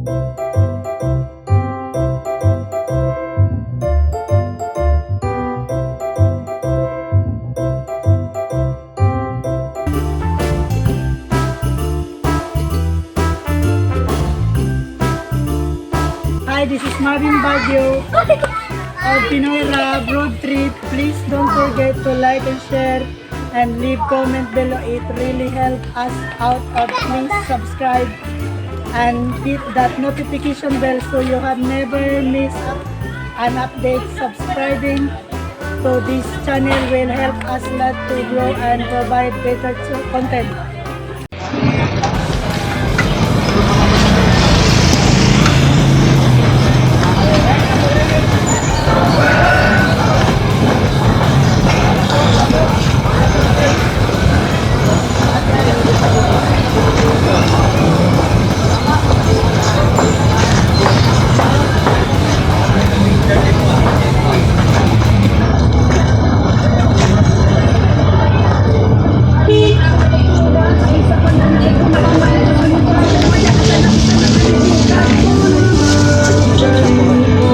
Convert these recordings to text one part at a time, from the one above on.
Hi, this is Marvin Baguio of Pinoy Rab Road Trip. Please don't forget to like and share and leave comment below. It really helps us out. Of please subscribe and hit that notification bell so you have never miss an update. Subscribing to this channel will help us lot to grow and provide better content.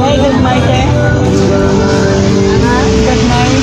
Hey, good night, eh. Good night.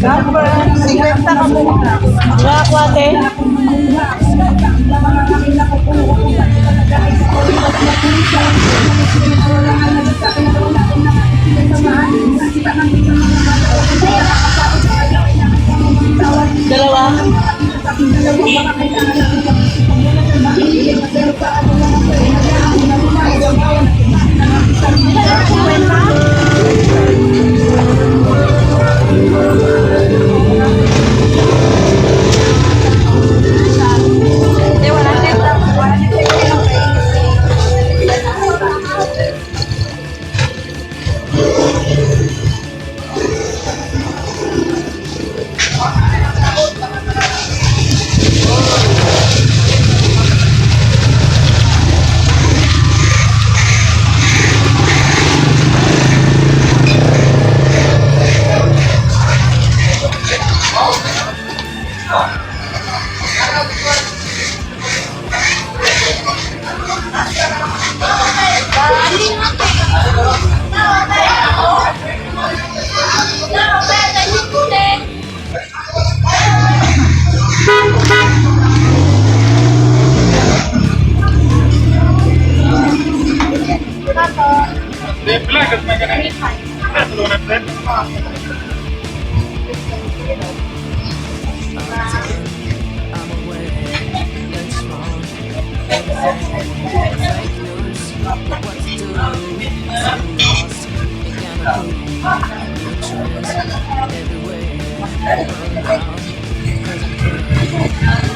Number 50 ka po. Nga, kwate. Dalawa. I'm aware that's wrong. Everything fake news, but what to do? So lost, ain't got a clue. No choice, everywhere. Run out, 'cause I care about it all the time.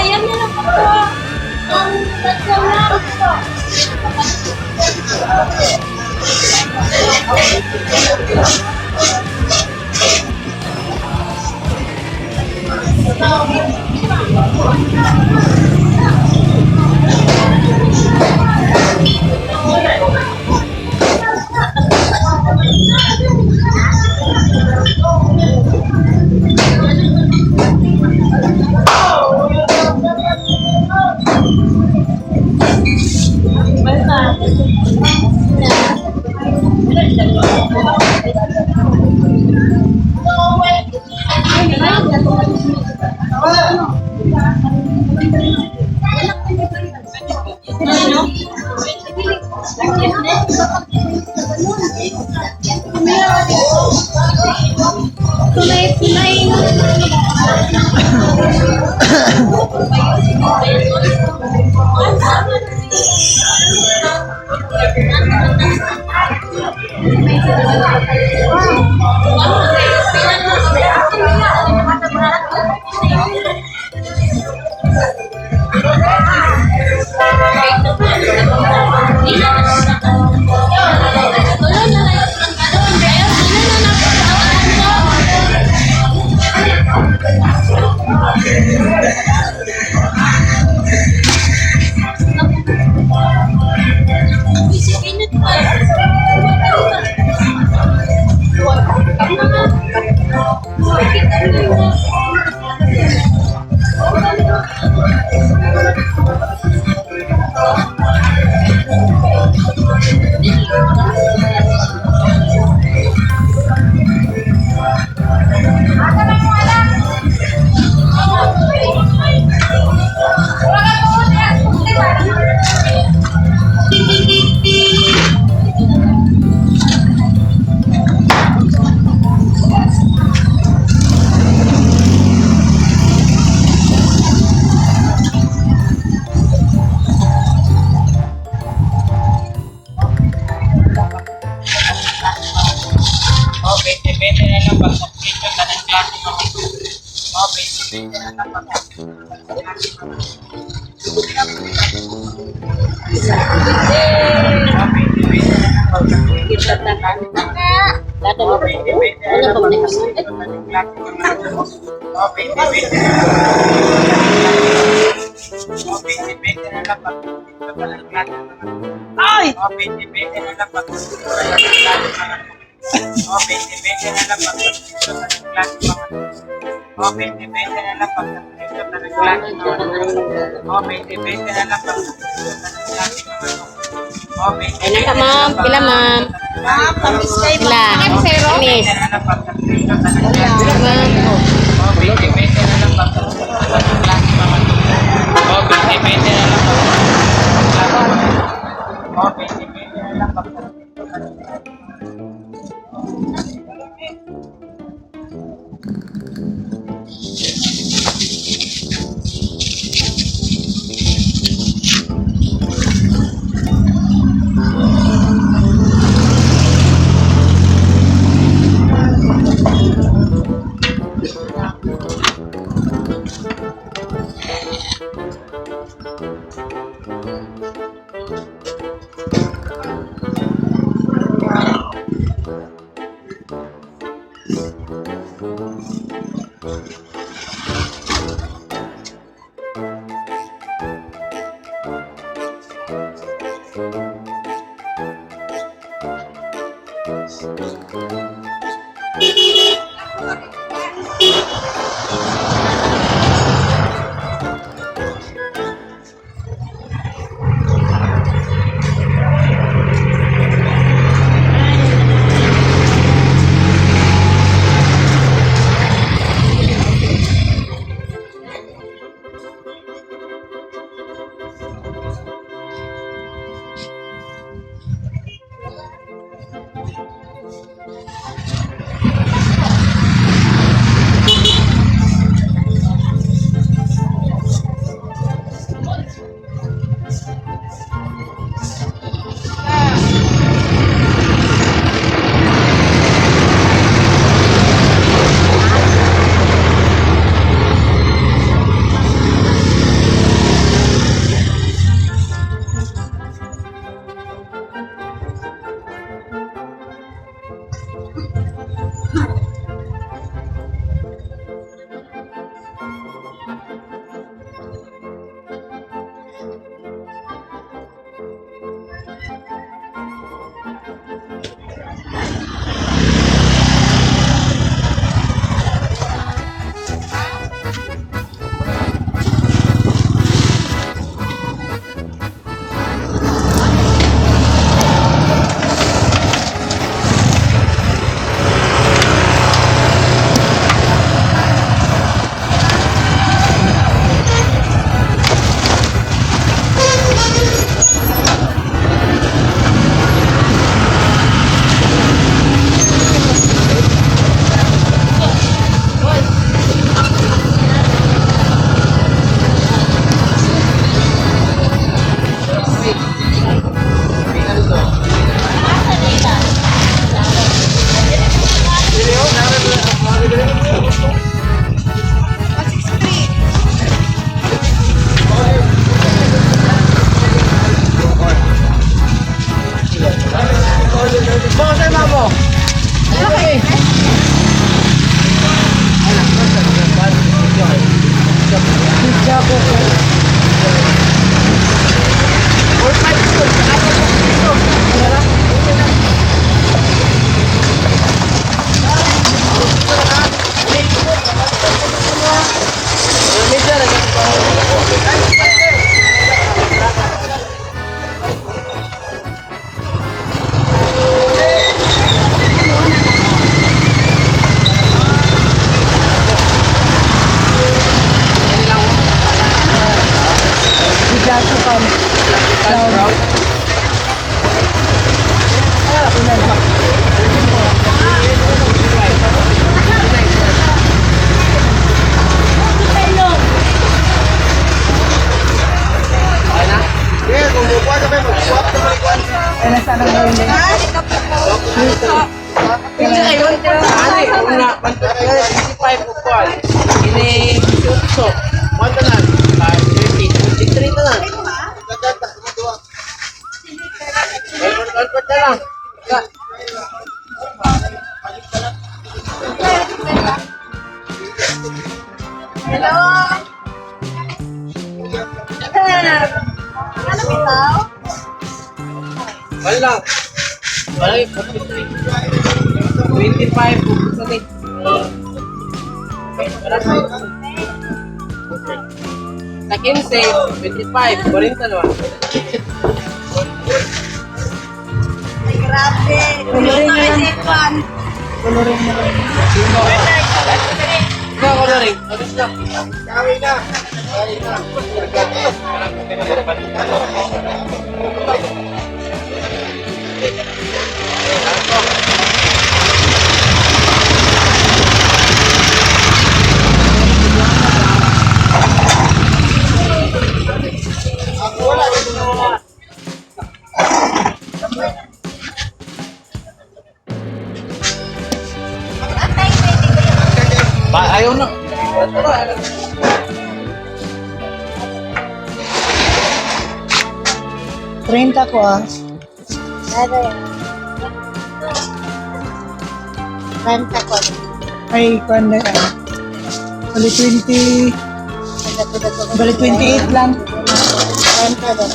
Ayan na lang po. Ang tatlo na. Tunay, tunay. Oh, 20-20 na lang pag complete yung tanang klase mo. Oh, 20-20 na lang pag complete yung tanang klase mo. Oh, 20-20 na lang pag complete yung tanang klase mo. Oh, 20-20 na lang pag complete yung tanang klase mo. Oh, 20-20 na lang Oh, 20-20 na lang pag complete yung tanang klase mo. Ay! Oh, 20-20 na lang pag complete yung tanang klase mo. Oh, 20-20 na lang pag complete yung tanang klase mo. Oh, 20-20 na lang pag complete yung tanang klase mo. Oh, 20-20 na lang pag complete yung tanang klase mo. Oh, 20-20 Ay, naka, ma'am. Pila, ma'am? Ma'am, tamis kayo. Pila. Miss. na lang pag complete yung tanang klase mo. Ma'am. Oh, 20-20 na lang pag complete yung tanang klase mo. Oh, 20-20 na lang pag complete yung tanang klase mo. Oh, 20-20 na lang pag complete yung tanang klase mo. Plato kam. Brown. Ay, nasa nang gawin din. Una, 65 ko po. Ini 18. 1 na lang. 5, 30, 23 na lang. One na lang. Hello. Ano bitaw? Wala. Wala yung 43. 25 po. Sa 15, 25, 40 naman. Ay, grabe. Coloring na lang. Coloring na lang. Ikaw, coloring. Alis na. Ba, ayaw na. 30 ko ah. Renta ko. Ay, kuan na ah. Bali 20, bali 28 lang. Renta ko.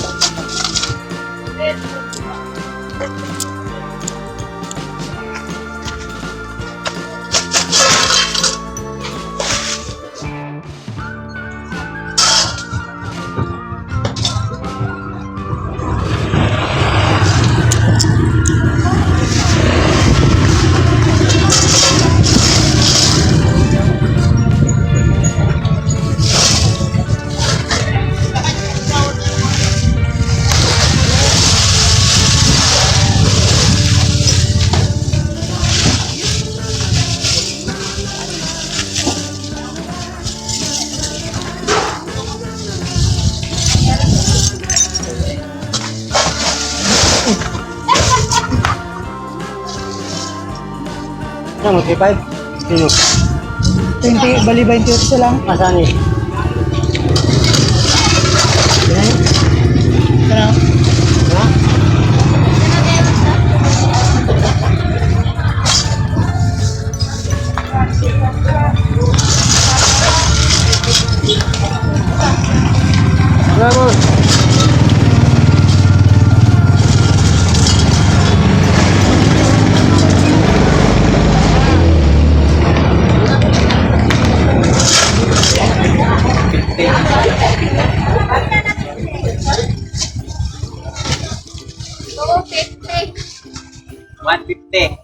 Ano, 35? Sino? 20, bali 28 lang. Asan eh? Ano? Ha? Bravo. 250. 150.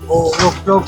Oh, look, look.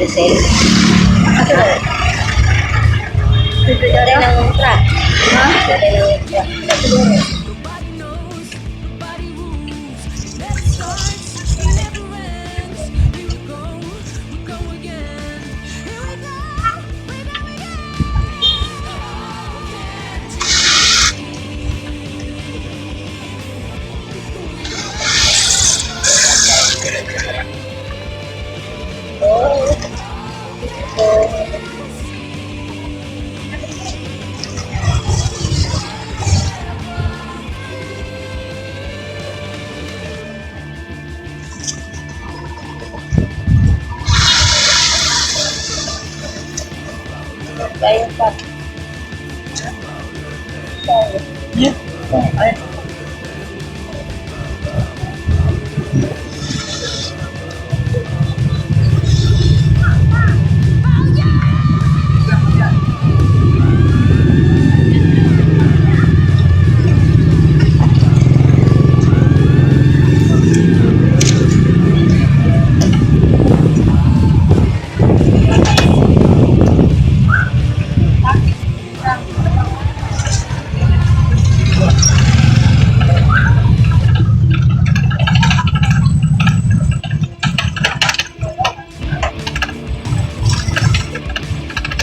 Diesel. Dati ng truck. Ha? Dati ng truck. Siguro. Nobody knows, nobody rules. Never starts, never ends. Here we go again. Here we go again. Oh, can't you Kayo pa. Yeah. Ay.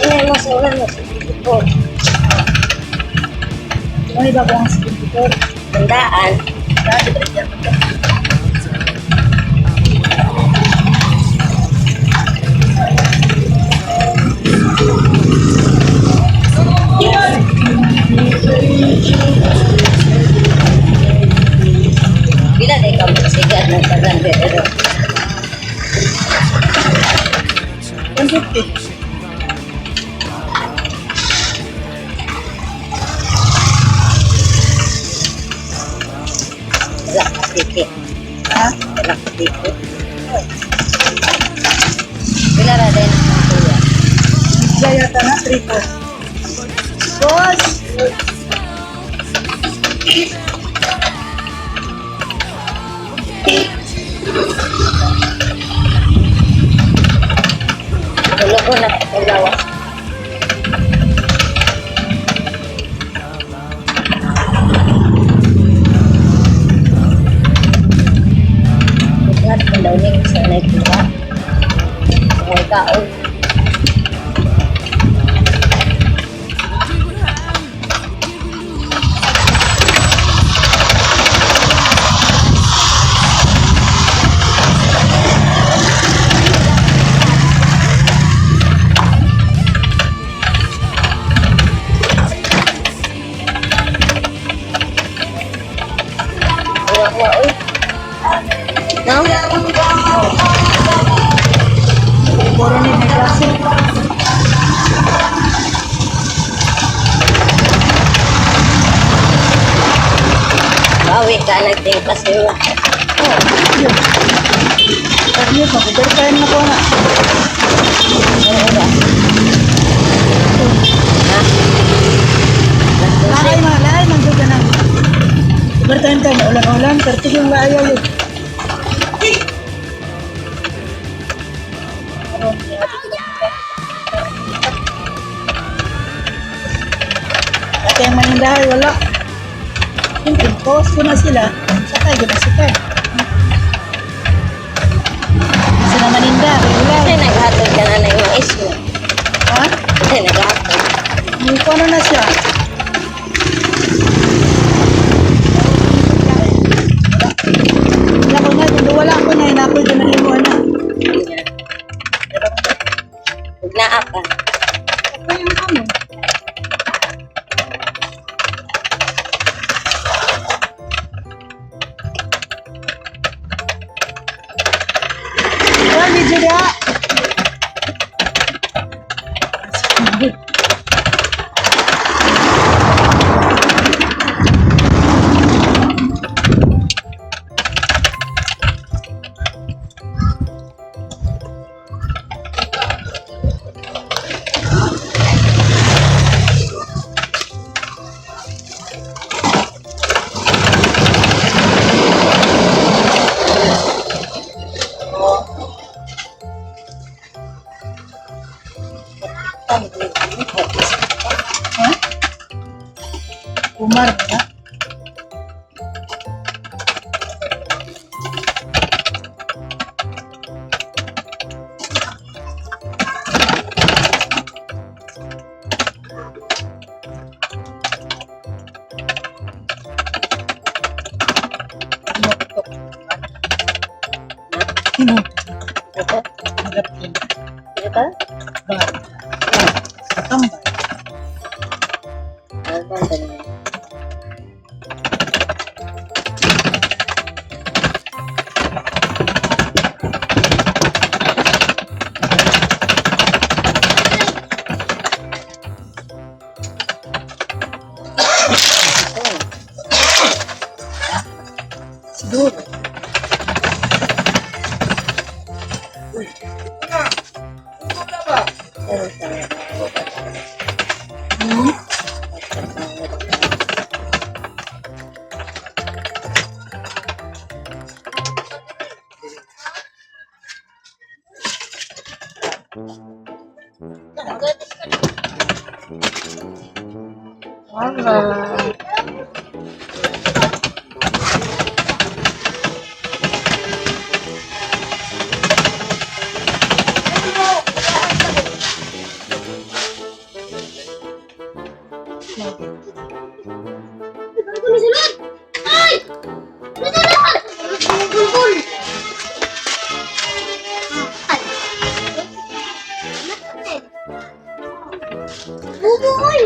Ano mo sa ulan mo? 74. Ano iba ko ang 74? Tandaan. Bila di ka magsigat ng tagan pero 150. Wala ka tiki. Ha? Wala ka tiki. Pila ra din ang kuya. Jaya ta na, 3-4. Boss! Tulo ko na pagawa. Bukat ang daw niya sa nagkuha. Mga tao. Kuha-kuha, uy. No? Puro ni may klase. Bawi ka nagtingkas nila. Yun. Pag yun, mag-overtime na ko na. Ano ba? Ha? Laay man, laay man ka na. Overtime ka, ulan-ulan, pertig yung laay ayo. Ate ang manindahay, wala. Siyempre, post ko na sila. Sakay, gina sakay. Sila maninda, wala. Kasi naghatod ka na ng mais mo. Ha? Kasi naghatod. Yung ano na siya. Wala ko na, kung wala ko na, inakoy ko na mo na. Huwag naa ka. Ako yung ano. Ay, medyo da. Ha? Umar ba? Sino? Ito? Magatin. Ito? Ba? Tambay. Ano ba ganun? Siguro. Hmm? Mama. Bulbul!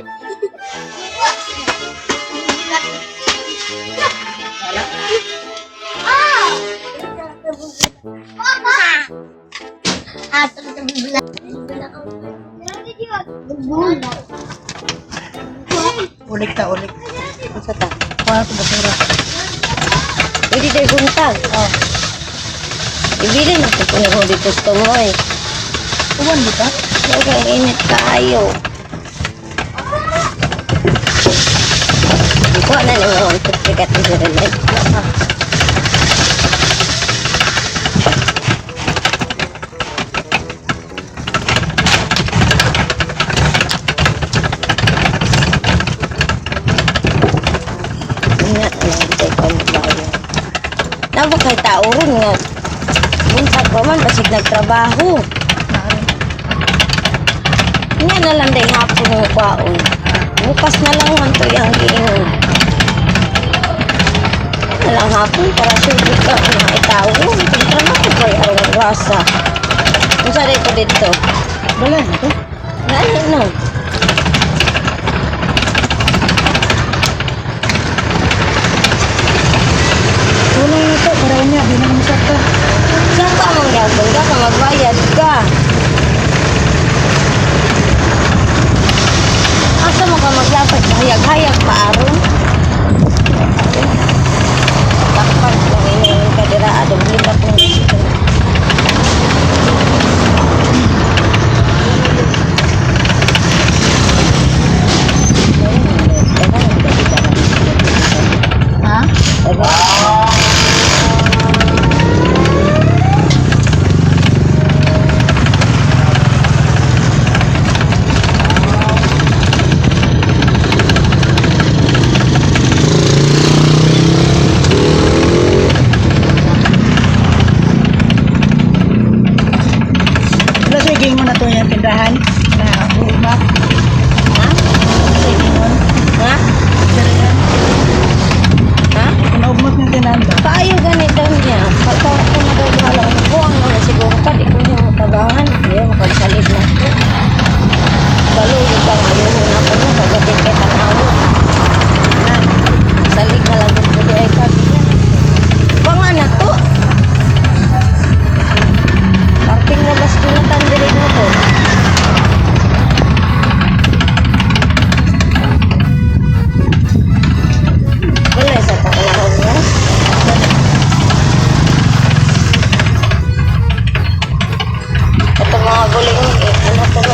Bulbul! Bulbul. Ulik ta, ulik. Unsa ta? Kuha ko basura. Pwede tayo buntag. Oh. Ibili na po kung hindi gusto mo eh. Uwan di ba? Okay, init kayo. Kuha na lang ako ang certificate ni Sir Relay. Nga na lang tayo pamabayo. Napa kay tao ron nga. Buntag pa man, basig nagtrabaho. Naaron. Nga na lang day hapon ng kwaon. Bukas na lang man to yung giingon. Na lang hapon para sure ka na itawo. Trabaho ba yung rasa? Unsa day ko dito? Wala na to. Ngani no. Tulong na to. Para niya. Di na kami sakta. Saan ka man gyapon ka ka magbayad ka? Asa mo ka maglapit? Hayag-hayag pa aron. Takpan kung inuun ka dira adong lipat ng bisikla. Ha? Wala siya gingon na to yung tindahan. Na umak. Ha? Siya gingon. Ha? Sir, Ha? Kinaugmat ng tindahan ba? Paayo ganit daw niya. Pagka ako nagagawa ng buwang naman siguro ka, di ko niya matabangan. Hindi mo pagsalig na ko. Balo, yun lang, ayaw na ako mo, pagdating kay tanawa. Na, salig na lang din ko di ay sabi niya. Banga na to. Parting labas ko na tandirin na to. Wala sa panahon mo. Ito mga guling, eh, ano to.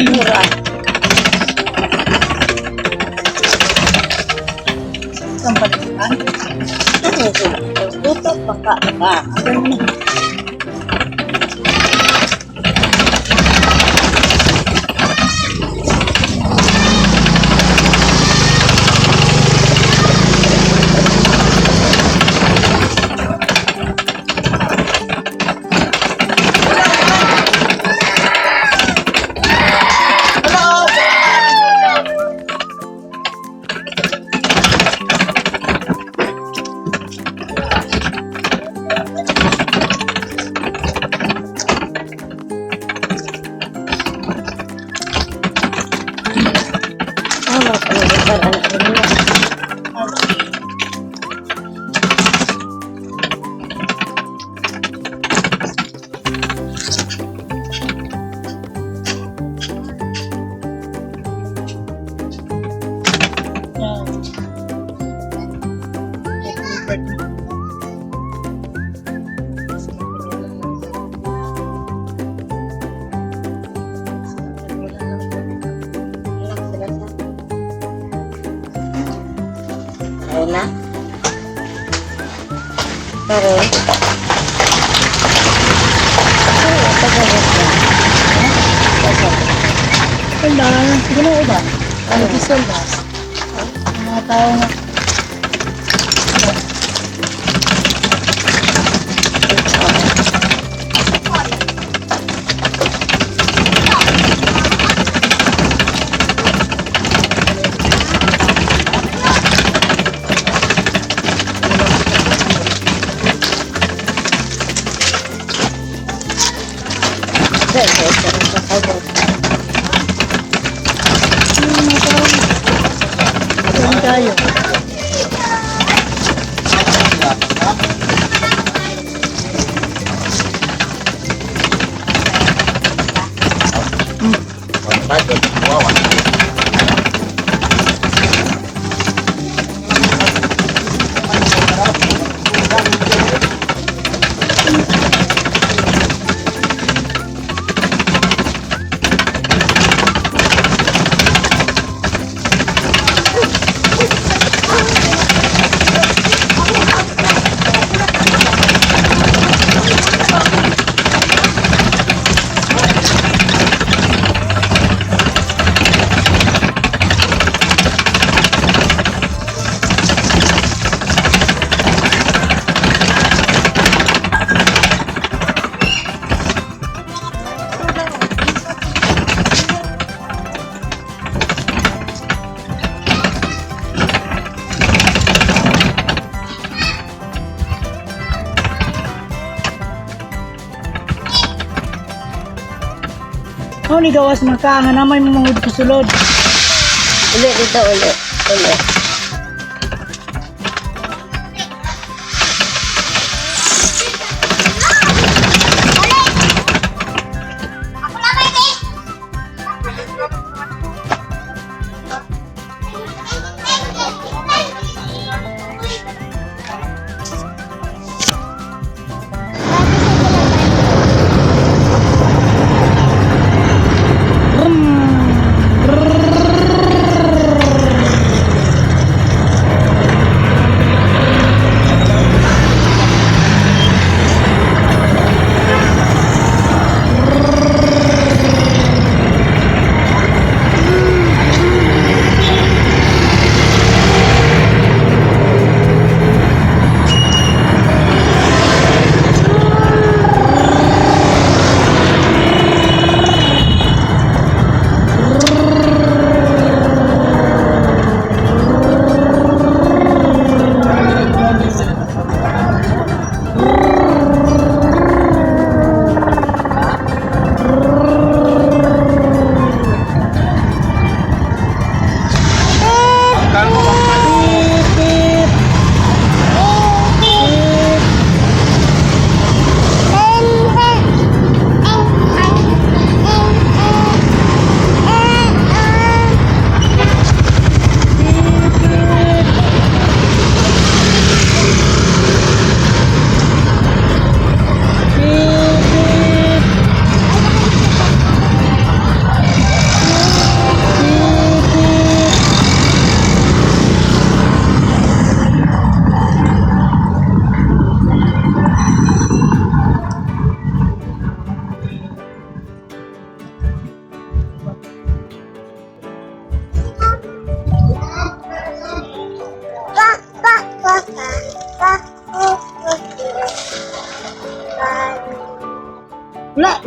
Mura. Ang palitan. Ano ko? Tutok pa ka ba? Tama ko na anak niya. Yan. Anak sila sa. Ayun na. Pero, ano, tagalog na. Tagalog. Wala. Siguro ba? Ano gusto ba? Ang mga tao nga. Sir, sir, sir, tagalog. Yung mga tao. Doon tayo. Ano ni gawas mga ka, nga namay mga kusulod. Uli dito, uli. Uli. Ako na, baby!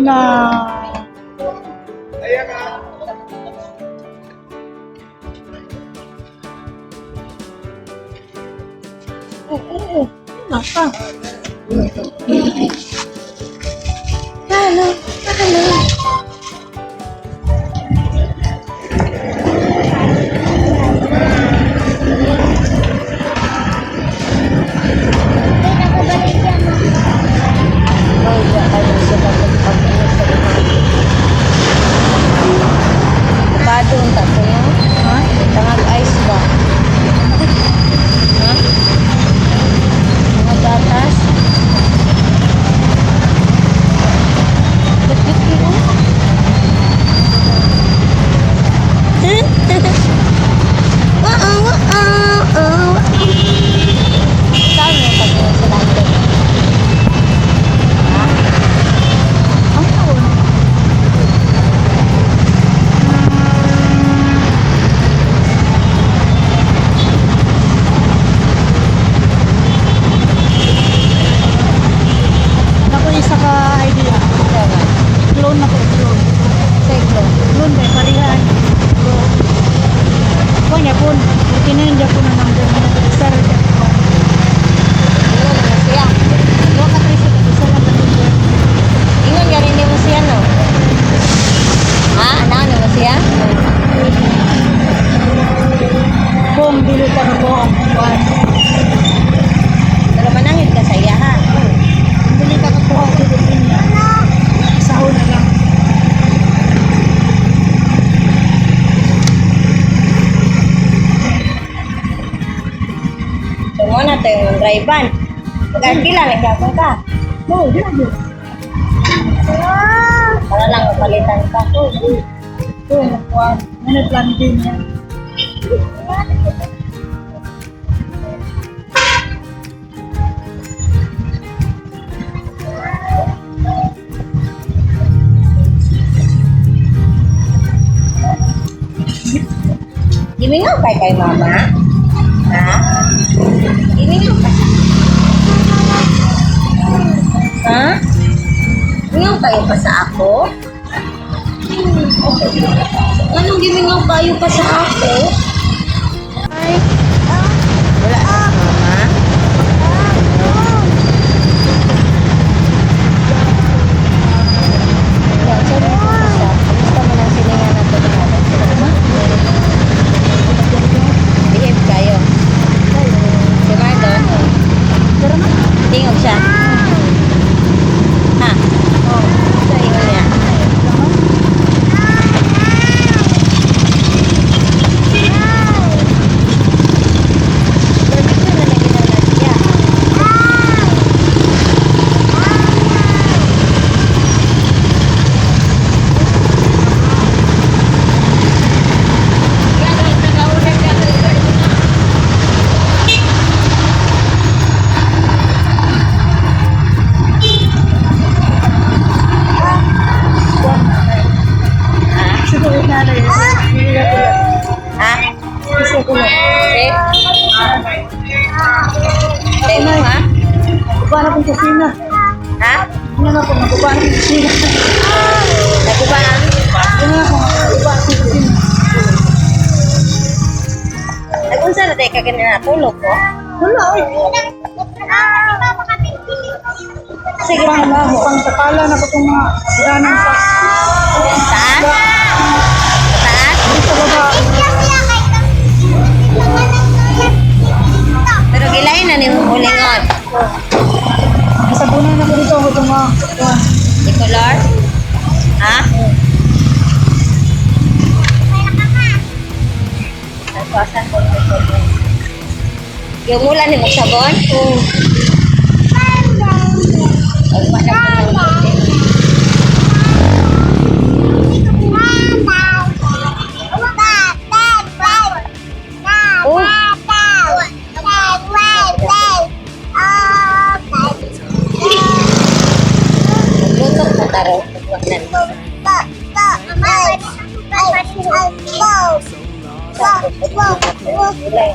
Na. Oo, naka. Hello, hello. Wait, ako balik yan. Oh, ya, kayo sa pag-pag sa mga. Padong ta ko, no? Ha? Tangag ice ba? Ha? Mga gatas? Ba't cute yun? Oo, oo, oo. Saan mo pag sa London? Ha? Ang taon. Ako isa ka idea. Tama. Clone ako, clone. Cyclo. Clone ba, parihan. Pero, kuha niya po. Kinin niya po na number niya. Isa rin siya. Ingon na siya. Kuha ka tayo sa isa lang ka number. Ingon ganin ni mo siya, no? Ha? Ano mo siya? Kung dili ka na po ang kuhan. Pero manangit ka sa iya, ha? Kung dili ka kakuha ang kuhan niya. Isahon na lang. So, mo na ito yung drive-an. Pag-arkila, nagkakon ka. Oo, di na yun. Para lang mapalitan ka. Oo, nakuha. Ano plan B niya? Gimingaw kay kay mama? Ha? Gimingaw ka. Ha? Gimingaw kayo pa sa ako? Anong gimingaw kayo pa sa ako? Ay. Wala na si mama. Yeah, sorry po sa. Kamusta mo nang silingan na ito? Behave kayo. Si Marlon, Pero na. tingog siya. Ha? Oo. Sa ingon niya. Barbecue na lagi daw na siya. Siguro na na yun. Hindi na ko lang. Ha? Isa ko lang. Eh? Tayo mo, ha? Nakuha na akong kusina. Ha? Ano na ako, nakuha na akong kusina. Naguba ang? Ano na ako, nakuha akong kusina. Nag-unsa na tayo kaganina natulog ko? Wala, oy. Sige, Pang, pang takala na ko itong mga daanan sa Taas? Taas? sa baba. Pero gilain na ni ulingon. Nasabunan na ko dito ako itong mga kuwan. Di color? Ha? Nagpasan ko ng sabon. Yung mula ni mo sabon? Oo. Pagpa na ko ng puti. Oh. Magluto ko taro. Gulay.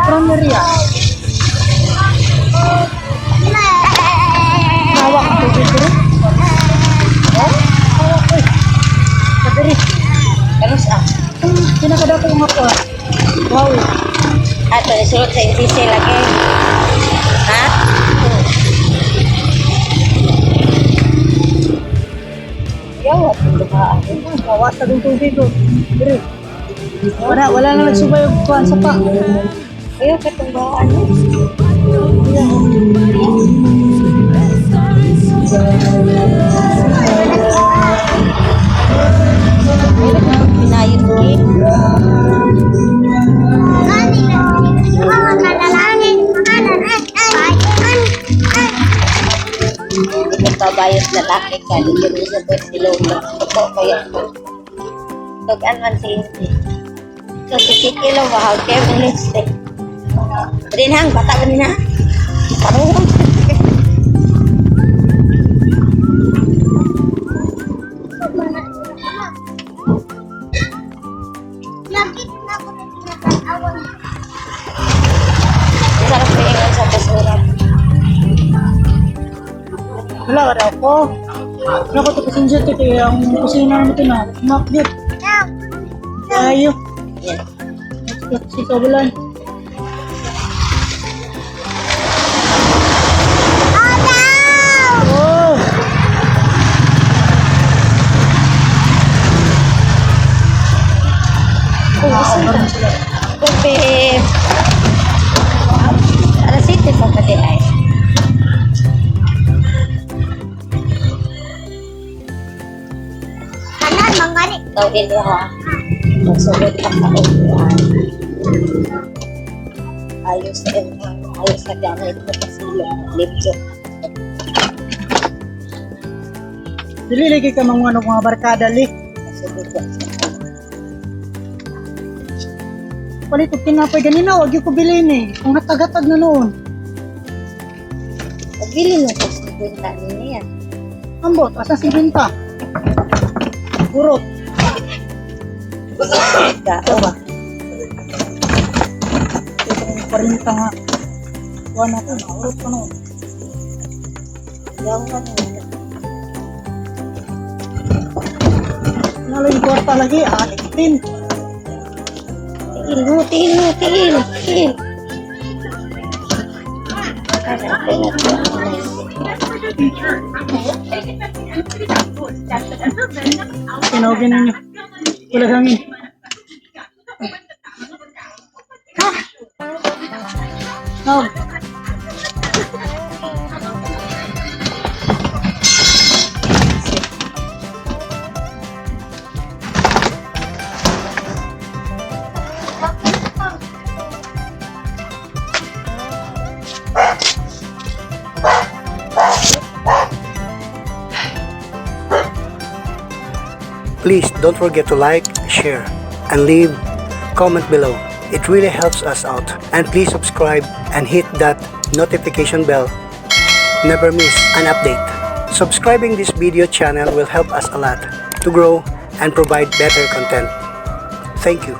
Premier. Hawak ang tubig diri. Oh, hawak oy. Kadiri. Karos ah. Ang pinakadako nga ko. Wow. Ato, isulot sa NCC lagi. Ha? Yawa, dumaan. Gawas na tubig ko. Diri. Wala, wala na nagsubay og kuan sa pa. Ayaw, katong baan. Pinayon ki. Nagbabayot lalaki ka, di ka Elizabeth Siloma. Totoo kaya ko. Tugan man si Inti. So, si Kiki lo, bahag kayo ng lipstick. Rinhang, bata ba nina? Parang. Lagi na ako na pinag-awan. Sarap paingon sa basura. Wala ka daw ko. Wala ko to passenger to kaya ang kusina naman ito na. Makbit. Ayo. Yan. Si kabulan. Oh! Kape. Alas 7 pa pati ay. Kanan, mangani. Tawin mo ha. Magsulod ka pa upuan. Ayos sa ayos sa gamit ko kasi libro. Dili lagi ka mga ano, mga barkada li. Masulod ka sa Palit og tinapay ganina, wag yung ko bilhin eh. Ang hatag-hatag na noon. Pagili mo ko sa kwenta niya. Ambot, asa si Binta? Urot. Ka, ba? Ito ang 40 nga. Kuha na ito, naurot ko noon. Yaw ka na. Nalo yung kwarta lagi, ah, 18. Tiil mo, tiil mo, tiil, tiil. Para ako na to. Tinawagin ninyo. Wala hangin. Ha? No. Please don't forget to like, share, and leave comment below. It really helps us out. And please subscribe and hit that notification bell. Never miss an update. Subscribing this video channel will help us a lot to grow and provide better content. Thank you.